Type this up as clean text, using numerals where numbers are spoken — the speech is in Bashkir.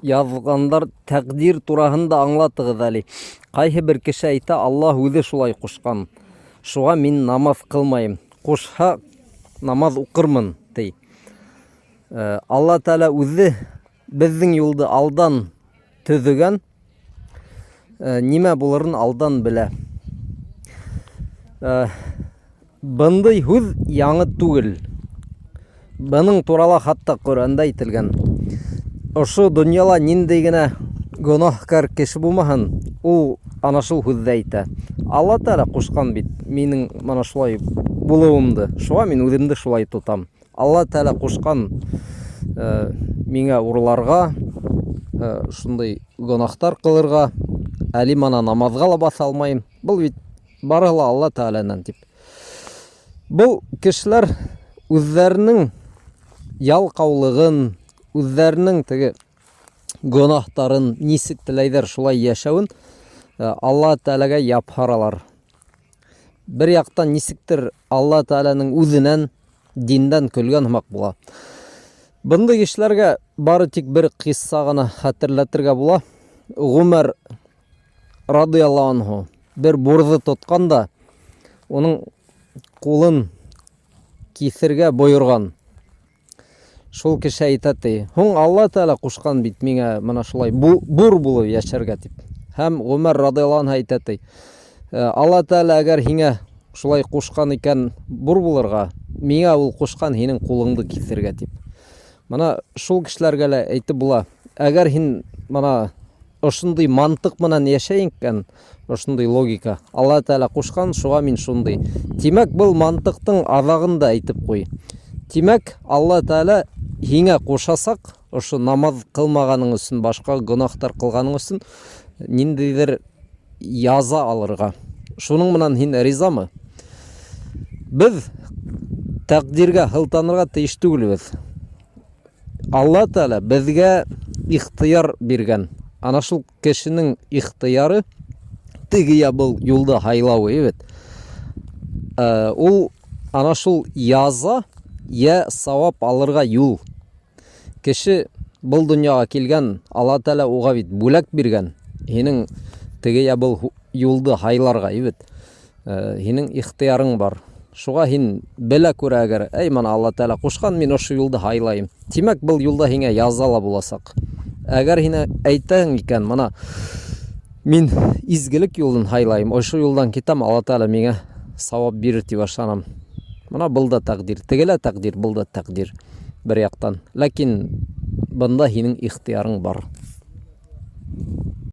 Яҙғандар тәҡдир тураһында аңлатығыҙ әле. Ҡайһы бер кеше әйтә, Аллаһ үҙе шулай ҡушҡан. Шуға мин намаҙ ҡылмайым. Ҡушһа, намаҙ уҡырмын, ти. Э, Алла Тәғәлә үҙе беҙҙең юлды алдан төҙөгән, э, нимә булырын алдан белә. Э, бындай һүҙ яңы түгел. Бының турала хатта Ҡөрьәндә әйтелгән. Ошо донъяла ниндәй генә гонаһкар кеше булмаһын, ул ана шул һүҙҙе әйтә. Алла Тәғәлә ҡушҡан бит минең мына шулай булыуымды. Шуға мин үҙемде шулай тотам. Алла Тәғәлә ҡушҡан э, миңә урларға, э, шундай гонаһтар ҡылырға, әле мана намаҙға ла баҫа алмайым. Был бит барыһы ла Алла Тәғәләнән тип. Был кешеләр үҙҙәренең ялҡаулығын, үҙҙәренең теге гонаһтарын нисек теләйҙәр шулай йәшәүен э, Алла Тәғәләгә япһаралар. Бер яҡтан нисектер Алла Тәғәләнең үҙенән, диндән көлгән һымаҡ була. Бындай кешеләргә бары тик бер ҡисса ғына хәтерләтергә була. Ғүмәр радыяллаһу анһу бер бурҙы тотҡан да, уның ҡулын киҫергә бойорған. Шул кеше әйтә ти, һуң Алла Тәғәлә ҡушҡан бит миңә мына шулай бур булып йәшәргә тип. Һәм Ғүмәр радыяллаһу анһу әйтә ти, «Э, Алла Тәғәлә әгәр һиңә шулай ҡушҡан икән бур булырға, миңә ул ҡушҡан һинең ҡулыңды киҫергә тип. Мына шул кешеләргә лә әйтеп була, әгәр һин мына ошондай мантыҡ менән йәшәй икән, ошондай логика, Алла Тәғәлә ҡушҡан, шуға мин шундай. Тимәк, был мантыҡтың аҙағын да әйтеп ҡуй. Тимәк, Алла Тәғәлә һиңә ҡушасаҡ, ошо намаҙ ҡылмағаның өсөн, башҡа гонаһтар ҡылғаның өсөн ниндәйҙер яза алырға. Шуның менән һин ризамы? Беҙ тәҡдиргә һылтанырға тейеш түгелбеҙ. Алла Тәғәлә беҙгә ихтыяр биргән. Ана шул кешенең ихтыяры теге я был юлды һайлауы бит. Э, ул ана шул яза я сауап алырға юл. Кеше был донъяға килгән, Алла Тәғәлә уға бит бүләк биргән. Һинең теге я был юлды һайларға бит. Э, һинең ихтыярың бар. Шуға һин белә күрә әгәр, әй, мына Алла Тәғәлә ҡушҡан, мин ошо юлды һайлайым. Тимәк, был юлда һиңә яза ла буласаҡ. Әгәр һин әйтәһең икән, мына мин изгелек юлын һайлайым, ошо юлдан китәм, Алла Тәғәлә миңә сауап бирер тип ышанам. Мына был да тәҡдир, теге лә тәҡдир, был да тәҡдир бер яҡтан. Ләкин бында һинең ихтыярың бар.